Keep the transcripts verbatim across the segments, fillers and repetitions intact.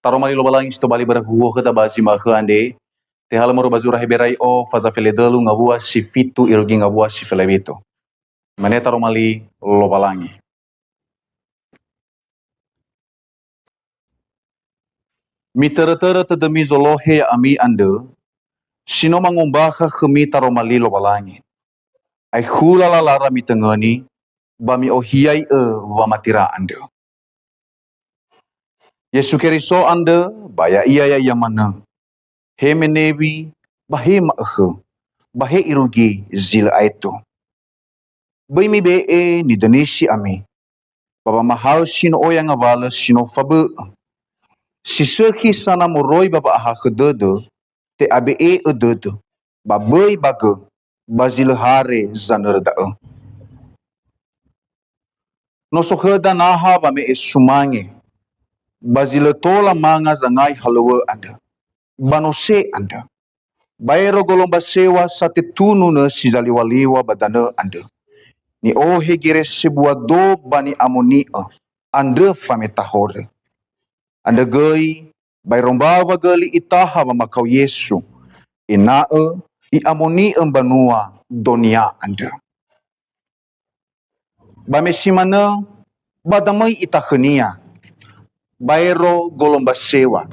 Taroma li Lowalangi si tobali ba huhuo khöda ba zi ma'ökhö andre, tehalö moroi ba zura Heberai'o, faza feledölu ngawua si fitu irugi ngawua si felewitu. Mane taroma li Lowalangi. Mitörö-törö tödömi zolohe ya'ami andrö, si no mangombakha khömi taroma li Lowalangi. Aekhula lalara mitöngöni, ba mi'ohiai'ö wamatira andrö. Yesu Keriso andrö, ba ya'ia ya'ia manö. He menewi, ba he ma'ökhö, ba he irugi zi lö aetu. Böi mibe'e nidönisi ami, ba wamahaö si no oya ngawalö si no fabö'ö. Si sökhi sa na moroi ba wa'ahakhö dödö, te'abe'e'ö dödö, ba böi ba gö, ba zi lö hare zanörö da'ö. No so khöda naha wame'e sumange, ba zi lö tola manga zangai halöŵö andrö, ba nose andrö. Baero golomba seŵa sa tetunu nösi zaliŵaliŵa ba danö andrö. Ni'ohe gere sebua do ba ni'amoni'ö andrö fameta horö. Andrö göi, baero mbawa göli itaha wamakao Yesu, ena'ö i'amoni'ö mbanua donia andrö. Ba me si manö, ba damöi ita khönia, baero golomba seŵa,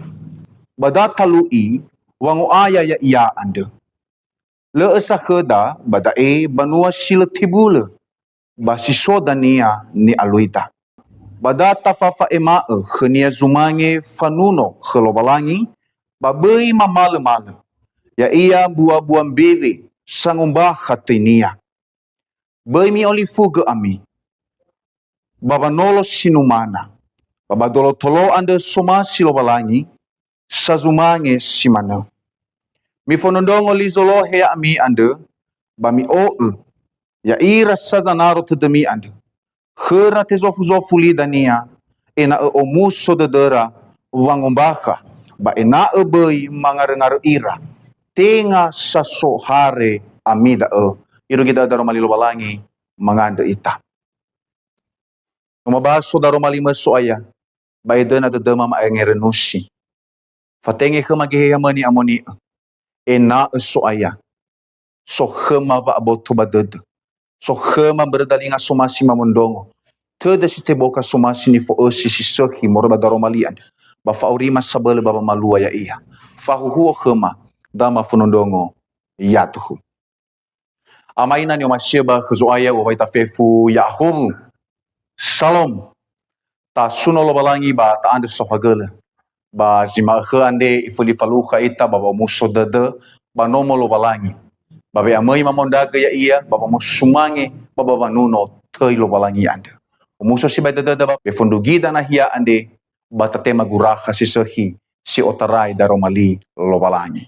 ba da talu'i wango'aya ya'ia andrö. Lö'ö sa khöda ba da'e banua si lö tebulö, ba si so dania ni'aluida. Ba da tafafa'ema'ö khönia zumange fanuno khö Lowalangi, ba böi mamalömalö, ya'ia mbuabua mbewe sangombakha töinia. Böi mi'olifugö ami, ba wanolo si numana, ba ba dolotolo andrö somasi Lowalangi, sa zumange si manö. Mifondrondrongo li zolohe ya'ami andrö, ba mi'o'ö ya'ira sa zanaro tödömi andrö. Khöra tezofuzofu li dania, ena'ö omuso dödöra wangombakha, ba ena'ö böi mangaröngarö ira, tenga sa so hare ami da'ö. Irugi da'ö daroma li Lowalangi, mangandrö ita. No mabaso daroma li mö So'aya, ba edöna dödöma ma'engerönusi. Fatenge khöma Geheha mö ni'amoni'ö, ena'ö So'aya, so khöma wa'aboto ba dödö, so khöma mbörö dalinga somasi mamondrongo, tödö si teboka somasi nifo'ösi si sökhi moroi ba daroma li andrö, ba fa'aurima sabölö ba wamalua ya'ia. Fahuhuo khöma, da mafondrondrongo, ya'aduhu. Ama ina ni'omasi'ö ba khö Zo'aya, uawai tafefu ya'ahowu. Salom. Tasuno Lowalangi ba ta'andrö saohagölö. Ba zi ma'ökhö andre iföli falukha ita ba wa'omuso dödö ba nomo Lowalangi. Ba we'amöi mamondragö ya'ia ba wamosumange ba ba wanuno töi Lowalangi andrö. Omuso sibai dödöda ba wefondrugida nahia andre ba tatema gurakha si sökhi si otarai daroma li Lowalangi.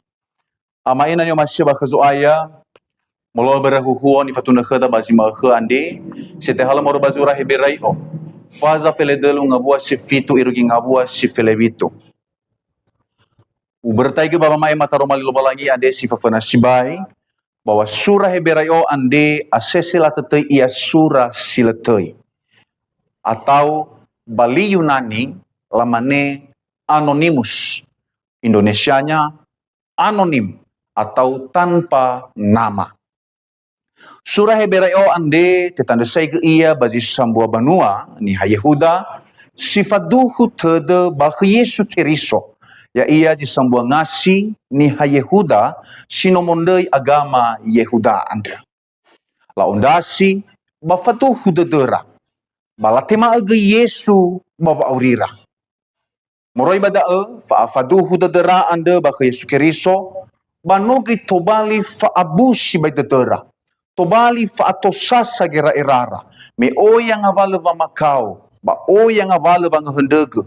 Ama ina ni'omasi'ö ba khö Zo'aya, molo'ö mbörö huhuo nifatunö khöda ba zi ma'ökhö andre, si tehalö moroi ba zura Heberai'o, faza feledölu ngawua si fitu irugi ngawua si felewitu. Ubörötaigö ba wama'ema taroma li Lowalangi andre si föföna sibai, bahwa sura Heberai'o andre asese latötöi ia sura si lö töi. Atau ba li Yunani lamane anonymous, Indonesianya anonim atau tanpa nama. Sura Heberai'o andre tetandrösaigö ia ba zi sambua banua niha Yehuda si faduhu tödö ba khö Yesu Keriso, ya'ia zi sambua ngasi niha Yehuda si no mondröi agama Yehuda andrö. La'ondrasi ba faduhu dödöra, ba latema'ö göi Yesu ba wa'aurira. Moroi ba da'ö, fa'afaduhu dödöra andrö ba khö Yesu Keriso, ba no göi tobali fa'abusi bai dödöra, tobali fa'atosasa gera'erara, me oya ngawalö wamakao, ba oya ngawalö wangöhöndrögö,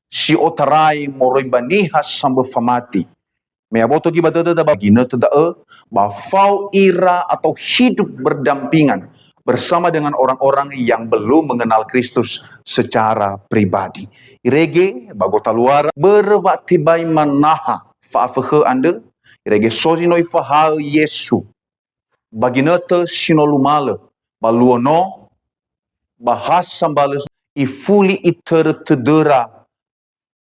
si otarai moroi ba niha sambö famati. Me aboto göi ba dödöda ba ginötö da'ö, ba fao ira atau hidup berdampingan bersama dengan orang-orang yang belum mengenal Kristus secara pribadi. Irege ba gotaluara, börö wa'atebai manaha fa'afökhö andrö, irege so zi no ifahaö Yesu ba ginötö si no lumalö, ba luo no, ba ha sambalö ifuli itörö tödöra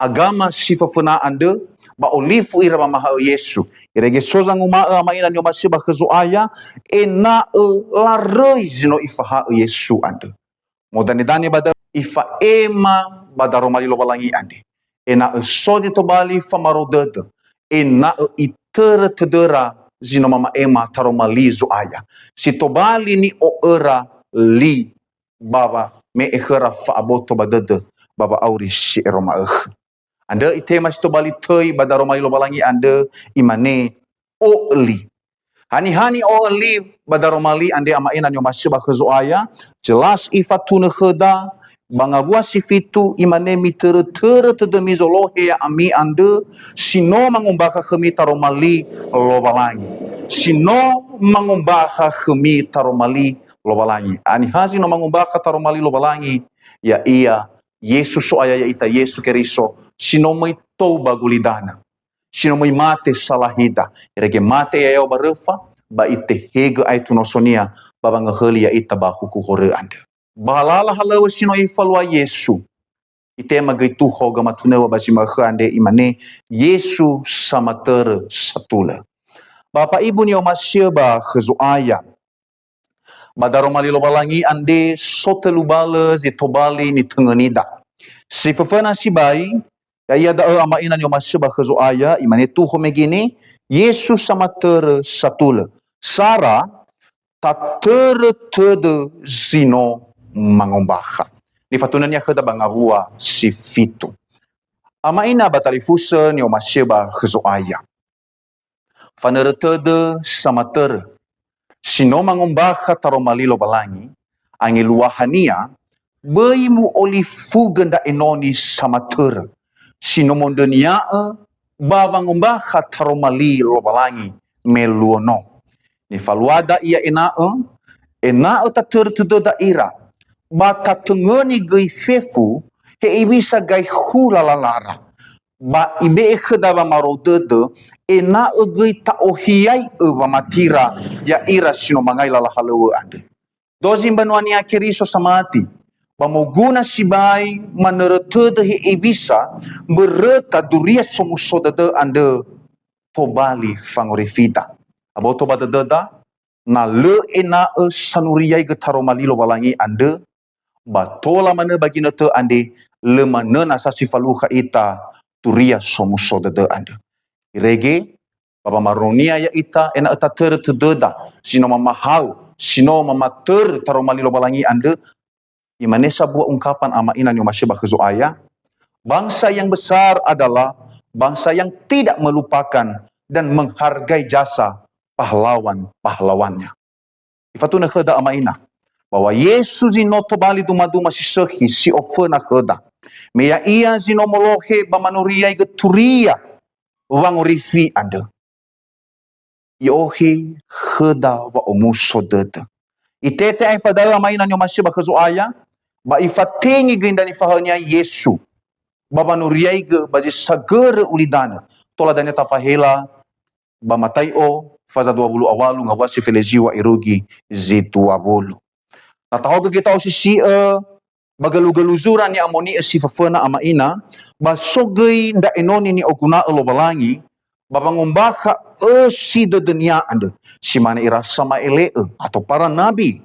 agama si föföna andrö, ba olifu ira wamahaö Yesu. Irege so zanguma'ö ama ina ni'omasi'ö ba khö Zo'aya, ena'ö laröi zi no ifahaö Yesu andrö. Modane-dane ba da'ö, ifa'ema ba daroma li Lowalangi andre, ena'ö so zi tobali famaro dödö, ena'ö itörö tödöra zi no mama'ema taroma li Zo'aya, si tobali ni'o'öra li ba wame'e khöra fa'aboto ba dödö ba wa'auri si ero ma'ökhö. Andrö itema si tobali töi ba daroma li Lowalangi andrö, imane, "O'öli." Haniha ni'o'öli ba daroma li andre ama ina ni'omasi'ö ba khö Zo'aya? Jelas ifatunö khöda, ba ngawua si fitu, imane, "Mitörö-törö tödömi zolohe ya'ami andrö, si no mangombakha khömi taroma li Lowalangi." Si no mangombakha khömi taroma li Lowalangi. Haniha zi no mangombakha taroma li Lowalangi? Ya'ia Yesu So'aya, ya'ita Yesu Keriso, si no möi tou ba gulidanö, si no möi mate salahida, irege mate ia yaŵa ba röfa, ba itehegö aetu nosonia ba wangöhöli ya'ita ba huku horö andrö. Ba lala halöŵö si no ifalua Yesu, itema göi tuho gamatunöŵö ba zi ma'ökhö andre, imane, "Yesu samatörö satulö." Ba Bapak Ibu ni'omasi'ö ba khö Zo'aya, ba daroma li Lowalangi andre so tölu balö zi tobali nitöngönida. Si föföna sibai, ya'ia da'ö ama ina ni'omasi'ö ba khö Zo'aya, imane tuho mege ne, "Yesu samatörö satulö." Sara, "Tatörö tödö zi no mangombakha." Nifatunönia khöda ba ngawua si fitu. Ama ina ba talifusö ni'omasi'ö ba khö Zo'aya. Fanörö tödö samatörö, si no mangombakha taroma li Lowalangi, angeluahania, böi mu'olifugö ndra enoni samatörö, si no mondrönia'ö ba wangombakha taroma li Lowalangi me luo no. Nifaluada ia ena'ö, ena'ö tatörö tödöda ira, ba tatöngöni göi fefu hewisa gaehula lalara. Ba ibe'e khöda wamaro dödö, ena'ö göi ta'ohiai'ö wamatira ya'ira si no mangai lala halöŵö andrö. Dozi mbanuania Keriso samati, ba moguna sibai manörö tödö hewisa mböröta Duria Somuso Dödö andrö tobali fangorifida. Aboto ba dödöda, na lö ena'ö sanuriaigö taroma li Lowalangi andrö, ba tola manö ba ginötö andre, lö manö nasa si falukha ita Duria Somuso Dödö andrö. Irege, ba wamaronia ya'ita, ena'ö tatörö tödöda, si no mamahau, si no mamatörö taroma li Lowalangi andrö, imane sambua ungkapan ama ina ni'omasi'ö ba khö Zo'aya, "Bangsa yang besar adalah bangsa yang tidak melupakan dan menghargai jasa pahlawan-pahlawannya." Ifatunö khöda ama ina, bahwa Yesu zi no tobali dumaduma si sökhi si oföna khöda, me ya'ia zi no molohe ba manuriaigö turia wangorifi andrö. I'ohe khöda wa'omuso dödö. Itete aefa da'ö ama ina ni'omasi'ö ba khö Zo'aya, ba ifatenge göi ndra nifahaönia Yesu ba wanuriaigö ba zi sagörö ulidanö. Tola dania tafahela ba Matai'o faza dua wulu a walu ngawua si fele ziŵa irugi zi dua wulu. Na tahogö göi ta'osisi'ö ba gölugölu zura ni'amoni'ö si föföna ama ina, ba so göi ndra enoni ni'oguna'ö Lowalangi, ba wangombakha ösi dödönia andrö, si mane ira sama'ele'ö ato para nabi,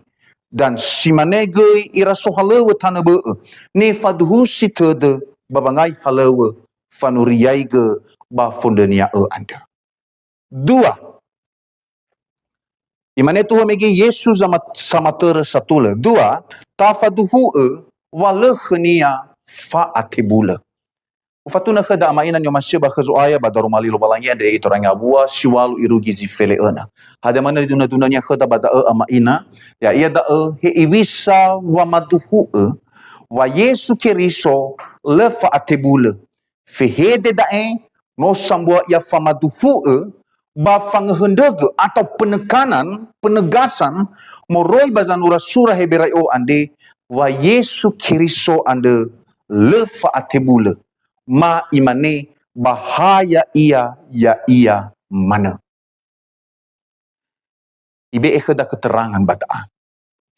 dan si mane göi ira sohalöŵö tanö bö'ö, nifaduhusi tödö ba wangai halöŵö fanuriaigö ba fondrönia'ö andrö. Dua. Imane tuho mege Yesu zama-, samatörö satulö. Dua, tafaduhu'ö wa lö khönia fa'atebulö. Ufatunö khöda ama ina ni'omasi'ö ba khö Zo'aya ba daroma li Lowalangi andre, itorangi ngawua si ŵalu irugi zi fele öna. Hadia manö nidunö-dunönia khöda ba da'ö ama ina, ya'ia da'ö hewisa wamaduhu'ö wa Yesu Keriso lö fa'atebulö. Fehede da'e, no sambua ia famaduhu'ö ba fangöhöndrögö atau penekanan, penegasan moroi ba zanura sura Heberai'o andre, wa Yesu Keriso andrö lö fa'atebulö, ma imane, "Ba ha ya'ia, ya'ia manö." Ibe'e khöda keterangan ba da'a.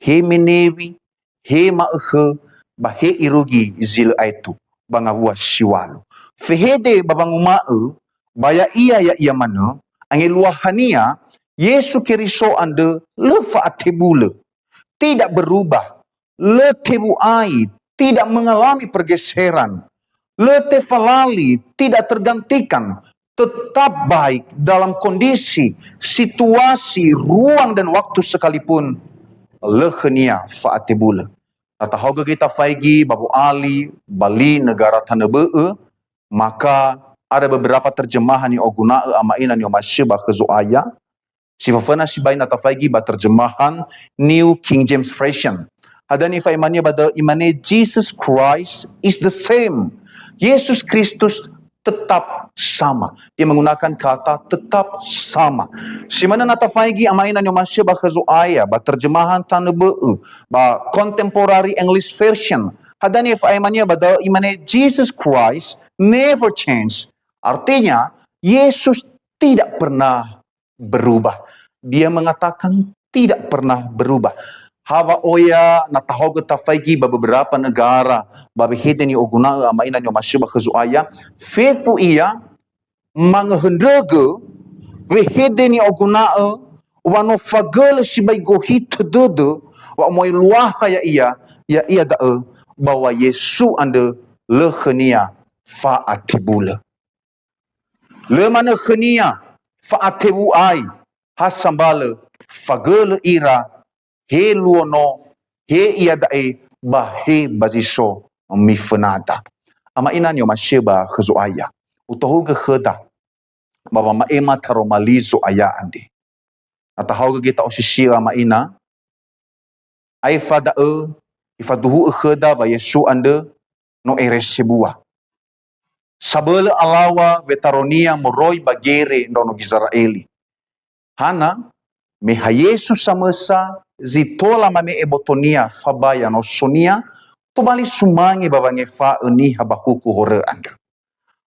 He menewi, he ma'ökhö, ba he irugi zi lö aetu. ba ngawua siŵalö. Fehede ba wanguma'ö, ba ya'ia, ya'ia manö, angeluahania, Yesu Keriso andrö lö fa'atebulö. Tidak berubah, lö tewu'ai, tidak mengalami pergeseran, lö tefalali, tidak tergantikan, tetap baik dalam kondisi, situasi, ruang, dan waktu sekalipun, lö khönia fa'atebulö. Na tahaogö göi tafaigi ba wo'ali, ba li negara tanö bö'ö, maka ada beberapa terjemahan ni'oguna'ö ama ina ni'omasi'ö ba khö Zo'aya. Si föföna sibai na tafaigi ba terjemahan New King James Version. Hadia nifa'emania ba da'ö? Imane, "Jesus Christ is the same." Yesus Kristus tetap sama. Dia menggunakan kata tetap sama. Si manö na tafaigi ama ina ni'omasi'ö ba khö Zo'aya, ba terjemahan tanö bö'ö, ba Contemporary English Version. Hadia nifa'emania ba da'ö? Imane, "Jesus Christ never change." Artinya, Yesus tidak pernah berubah. Dia mengatakan tidak pernah berubah. Hawa oya na tahaogö tafaigi ba beberapa negara, ba wehede ni'oguna'ö ama ina ni'omasi'ö ba khö Zo'aya, fefu ia mangöhöndrögö wehede ni'oguna'ö wa no fagölö sibai gohitö dödö wa'amoeluaha ya'ia, ya'ia da'ö ba wa Yesu andrö lö khönia fa'atebulö. Lö manö khönia fa'atewu'ai, ha sambalö fagölö ira he luo no, he iada'e, ba he ba zi so mifönada. Ama ina ni'omasi'ö ba khö Zo'aya, utohugö khöda ba wama'ema taroma li Zo'aya andre. Na tahaogö göi ta'osisi'ö ama ina, aefa da'ö ifaduhu'ö khöda wa Yesu andrö no ere sebua. Sabölö alaŵa wetaronia moroi ba gere ndraono Gizera'eli. Hana, me ha Yesu samösa zi tola mame'e botonia fabaya nosonia, tobali sumange ba wangefa'ö niha ba huku horö andrö.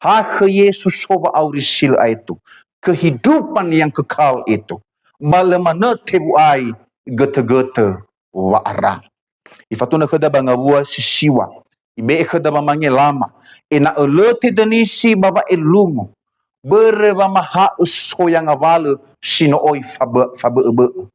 Ha khö Yesu so wa'auri si lö aetu, kehidupan yang kekal itu, ba lö manö tewu'ai götö-götö wa'ara. Ifatunö khöda ba ngawua si siŵa, ibe'e khöda wamangelama, ena'ö lö tedönisi ba wa'elungu, börö wamaha'ö soya ngawalö si no oi fabö-, fabö'öbö'ö.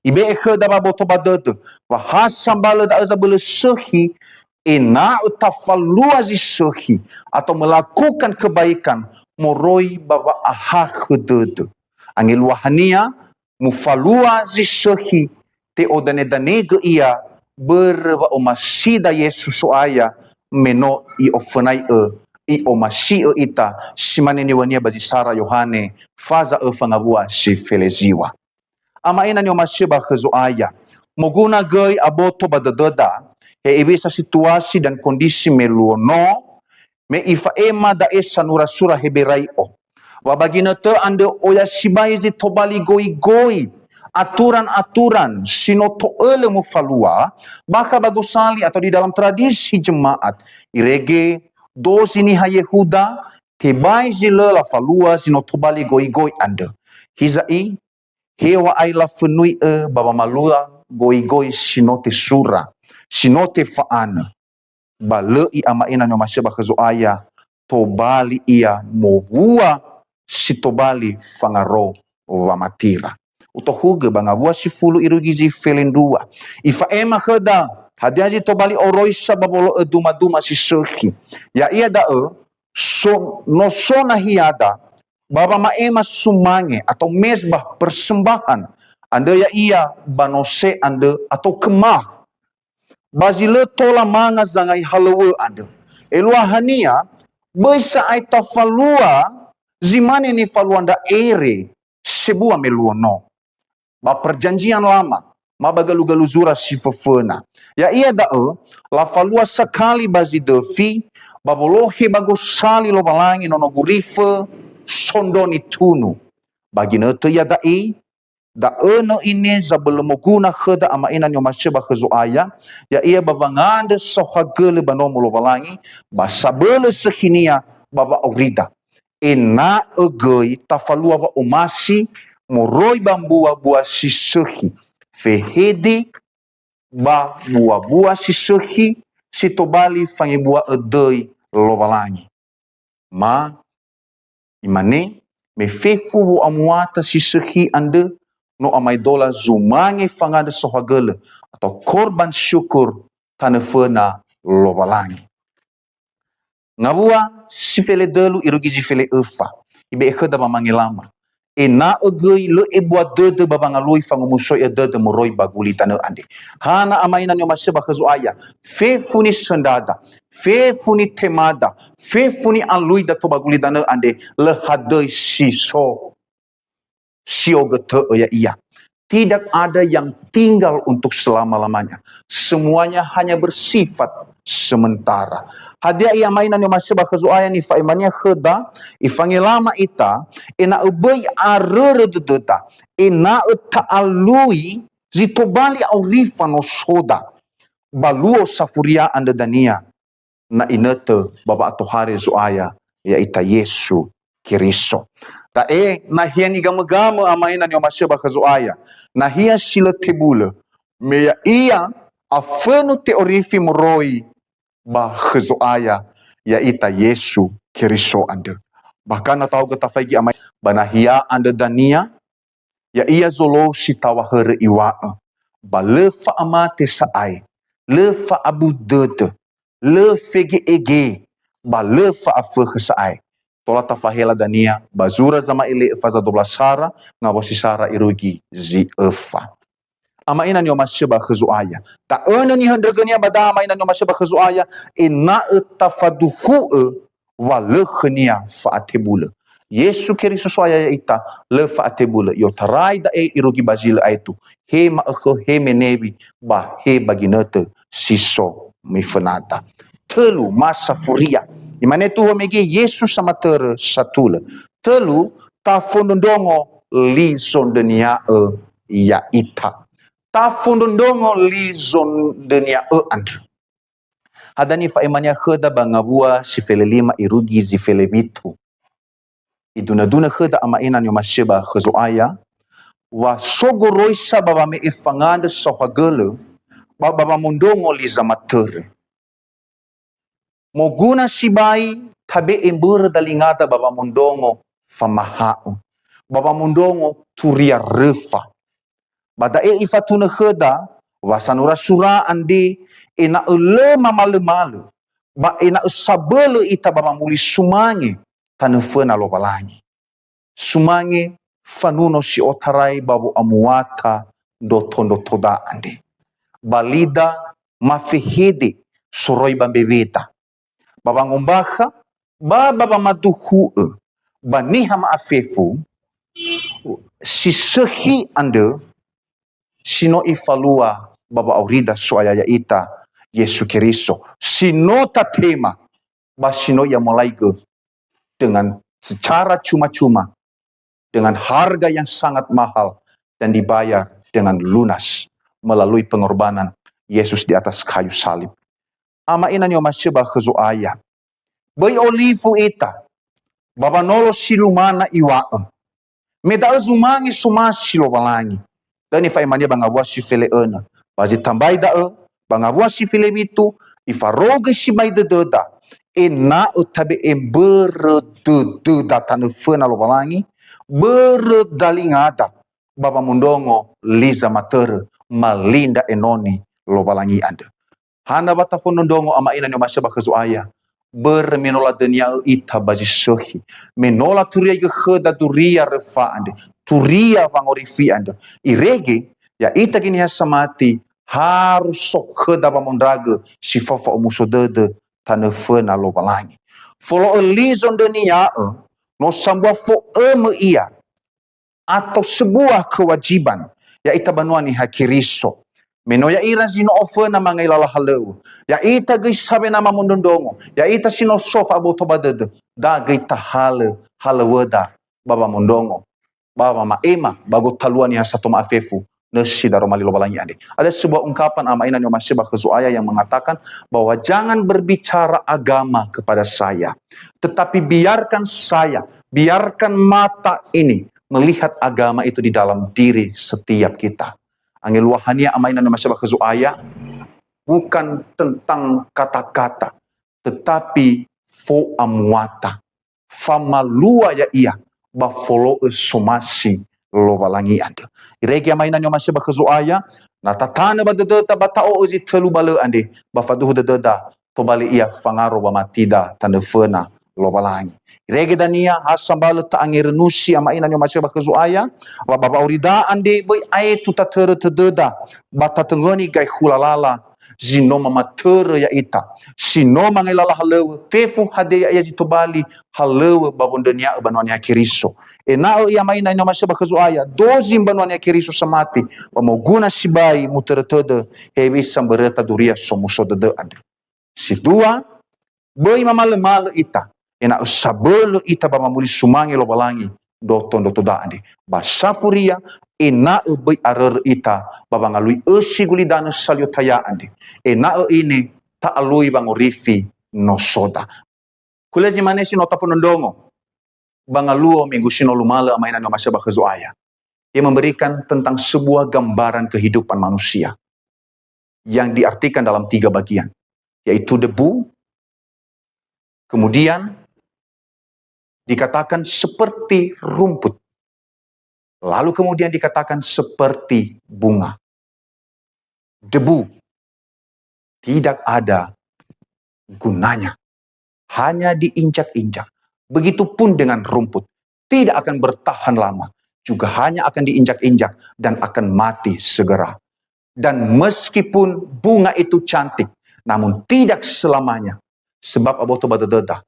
Ibe'e khöda waboto ba dödö, wa ha sambalö da'ö zabölö sökhi, ena'ö tafalua zi sökhi, atau melakukan kebaikan moroi ba wa'ahakhö dödö. Angeluahania, mufalua zi sökhi, te'odanedanegö ia börö wa'omasida Yesu So'aya, me no i'ofönai'ö, i'omasi'ö ita, si mane niŵa'önia ba zi sara Yohane, faza öfa ngawua si feleziŵa. Ama ina ni'omasi'ö ba khö Zo'aya. Moguna göi aboto ba dödöda, hewisa situasi dan kondisi me luo no, me ifa'ema da'e sanura-sura Heberai'o. Wa ba ginötö andrö oya sibai zi tobali goigoi aturan-aturan si no to'ölö mufalua, bakha ba gosali atau di dalam tradisi jemaat, irege dozi niha Yehuda, tebai zi lö lafalua zi no tobali goigoi andrö. Hiza'i, heŵa'ae lafönui'ö ba wamalua goigoi si no tesura, si no tefa'anö. Ba lö i ama ina ni'omasi'ö ba khö Zo'aya, tobali ia mowua si tobali fangaro wamatira. Utohugö ba ngawua sifulu irugi zi felendrua. Ifa'ema khöda, hadia zi tobali oroisa ba wolo'ö duma-duma si sökhi. Ya'ia da'ö, so, no so nahiada, ba wama'ema sumange atau mezbah persembahan, andrö ya'ia ba nose andrö atau kemah. Ba zi lö tola manga zangai halöŵö andrö. Eluahania, böi sa'ae tafalua zi mane nifalua ndra ere sebua me luo no. Ba Perjanjian Lama, ma ba galu-galu zura si föföna. Ya'ia da'ö, lafalua sakali ba zi döfi, ba wolohe ba gosali Lowalangi nono gurifö, sondro nitunu. Ba ginötö iada'e, da'ö nö'ö ine zabölö moguna khöda ama ina ni'omasi'ö ba khö Zo'aya, ya'ia ba wangandrö saohagölö ba Nomo Lowalangi, ba sabölö sökhinia ba wa'aurida. Ena'ö göi tafalua wa'omasi moroi ba mbua-bua si sökhi, fehede ba mbua-bua si sökhi, si tobali fangebua'ö döi Lowalangi. Ma imane, me fefu wo'amuata si sökhi andrö no amaedola zumange fangandrö saohagölö atau korban syukur tanö föna Lowalangi. Ngawua si feledölu irugi zi fele'öfa, ibe'e khöda ba mangelama. Ena'ö göi lö ebua dödö ba wangalui fangomusoi'ö dödö moroi ba gulidanö andre. Hana ama ina ni'omasi'ö ba khö Zo'aya, fefu nisöndrada, fefu nitemada, fefu ni'aluida tou ba gulidanö andre, lö hadöi si so, si ogötö'ö ya'ia. Tidak ada yang tinggal untuk selama-lamanya. Semuanya hanya bersifat sementara. Hadia ia ama ina ni'omasi'ö ba khö Zo'aya nifa'emania khöda, ifangelama ita, ena'ö böi arörö dödöda, ena'ö ta'alui zi tobali aurifa nosoda. Ba luo safuria andrö dania, na inötö ba wa'atohare Zo'aya, ya'ita Yesu Keriso. Da'e nahia nigamögamö ama ina ni'omasi'ö ba khö Zo'aya, nahia si lö tebulö, me ya'ia afönu te'orifi moroi ba khö Zo'aya, ya'ita Yesu Keriso andrö. Bahkan na tahaogö tafaigi ama ba nahia andrö dania, ya'ia zolou si taw̃a hörö iŵa'ö, ba lö fa'amate sa'ae, lö fa'abu dödö, lö fege'ege, ba lö fa'afökhö sa'ae. Tola tafahela dania ba zura zama'ele'ö faza dua belas sara, ngawua si sara irugi zi öfa. Ama ina ni'omasi'ö ba khö Zo'aya. Ta'önö nihöndrögönia ba da'ö ama ina ni'omasi'ö ba khö Zo'aya, ena'ö tafaduhu'ö wa lö khönia fa'atebulö. Yesu Keriso So'aya ya'ita, lö fa'atebulö. I'otarai da'e irugi ba zi lö aetu. He ma'ökhö, he menewi, ba he ba ginötö si so mifönada. Tölu masa furia. Imane tuho mege Yesu samatörö satulö. Tölu, tafondrondrongo li zondrönia'ö ya'ita. Tafondrondrongo li zondrönia'ö andrö. Hadia nifa'emania khöda ba ngawua si felelima irugi zi felewitu. Idunö-dunö khöda ama ina ni'omasi'ö ba khö Zo'aya, wa so goroisa ba wame'e fangandrö saohagölö, ba, ba wamondrongo li zamatörö. Moguna sibai tabe'e mbörö dalingada ba wamondrongo famaha'ö, ba wamondrongo turia röfa. Ba da'e ifatunö khöda wa sanura-sura andre ena'ö lö mamalömalö, ba ena'ö sabölö ita ba wamuli sumange tanö föna Lowalangi. Sumange fanuno si otarai ba wo'amuata ndroto-ndrotoda andre. Ba lida mafehede soroi ba mbeweda. Ba wangombakha, ba, ba wamaduhu'ö, ba niha ma'afefu, si sökhi andrö, si no ifalua ba wa'aurida So'aya ya'ita Yesu Keriso, si no tatema, ba si no i'amolaigö dengan secara cuma-cuma, dengan harga yang sangat mahal dan dibayar dengan lunas melalui pengorbanan Yesus di atas kayu salib. Ama ina ni'omasi'ö ba khö Zo'aya. Böi olifu ita, ba wanolo si lumana iŵa'ö. Me da'ö zumange somasi Lowalangi. Da'ö nifa'emania ba ngawua si fele'önö. Ba zi tambai da'ö, ba ngawua si felewitu, ifarogö sibai dödöda, ena'ö tabe'e mbörö dödöda tanö föna Lowalangi, börö dalingada, ba wamondrongo li zamatörö, ma li ndra enoni Lowalangi andrö. Hana wa tafondrondrongo ama ina ni'omasi'ö ba khö Zo'aya. Börö me no ladönia'ö ita ba zi sökhi. Me no laturiaigö khöda duria röfa andre, turia wangorifi andrö. Irege, ya'ita göi niha samati, harus so khöda wamondragö si fao fa'omuso dödö tanö föna Lowalangi. Folo'ö li zondrönia'ö, no sambua fo'ömö ia, atau sebuah kewajiban, ya'ita banua Niha Keriso. Me no ya'ira zi no oföna mangai lala halöŵö, ya'ita göi sawena mamondrondrongo, ya'ita si no so fa'aboto ba dödö, da göi tahalö halöŵöda ba wamondrongo, ba wama'ema, ba gotalua niha sato ma'afefu, nösi daroma li Lowalangi andre. Ada sebuah ungkapan ama ina ni'omasi'ö ba khö Zo'aya yang mengatakan bahwa jangan berbicara agama kepada saya, tetapi biarkan saya, biarkan mata ini melihat agama itu di dalam diri setiap kita. Angeluahania ama ina ni'omasi'ö ba khö Zo'aya, bukan tentang kata-kata, tetapi fo'amuata, famalua ya'ia ba folo'ö somasi Lowalangi andrö. Irege ama ina ni'omasi'ö ba khö Zo'aya, na tatanö ba dödöda ba ta'o'ö zi tölu ba lö andre, ba faduhu dödöda tobali ia fangaro wamatida tanö föna Lowalangi. Irege dania ha sambalö ta'angerönusi ama ina ni'omasi'ö ba khö Zo'aya, wa ba wa'aurida andre böi aetu tatörö tödöda ba tatöngöni gae hulalala zi no mamatörö ya'ita, si no mangelala halöŵö, fefu hadia ya'ia zi tobali halöŵö ba wondrönia'ö banua Niha Keriso. Ena'ö ia ama ina ni'omasi'ö ba khö Zo'aya, dozi mbanua Niha Keriso samati, ba moguna sibai mutörö tödö hewisa mböröta duria somuso dödö andrö. Si dua, böi mamalömalö ita, ena'ö sabölö ita ba mamuli sumange Lowalangi ndroto-ndrotoda andre. Ba safuria, ena'ö böi arörö ita ba wangalui ösi gulidanö salio taya andre, ena'ö ine ta'alui wangorifi nosoda. Hulö zi mane si no tafondrondrongo ba ngaluo minggu si no lumalö ama ina ni'omasi'ö ba khö Zo'aya. Ia memberikan tentang sebuah gambaran kehidupan manusia yang diartikan dalam tiga bagian, yaitu debu, kemudian dikatakan seperti rumput, lalu kemudian dikatakan seperti bunga. Debu tidak ada gunanya, hanya diinjak-injak. Begitupun dengan rumput, tidak akan bertahan lama, juga hanya akan diinjak-injak dan akan mati segera. Dan meskipun bunga itu cantik, namun tidak selamanya. Sebab aboto ba dödöda,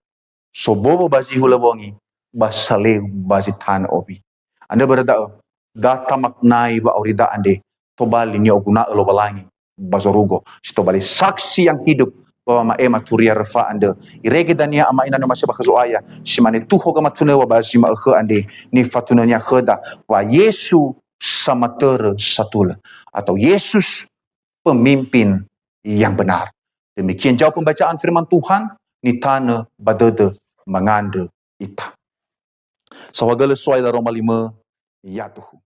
sobowo ba zi hulö wongi, ba saleu ba zi tanö owi. Andrö börö da'ö, da tamaknai wa'aurida andre tobali ni'oguna'ö Lowalangi ba zorugo, si tobali saksi yang hidup ba wama'ema turia röfa andrö. Irege dania ama ina ni'omasi'ö ba khö Zo'aya, si mane tuho gamatunöŵa ba zi ma'ökhö andre, nifatunönia khöda wa Yesu samatörö satulö, atau Yesus pemimpin yang benar. Demikian jauh pembacaan firman Tuhan, nitanö ba dödö mangandrö ita. Saohagölö So'aya daroma limö, ya'aduhu.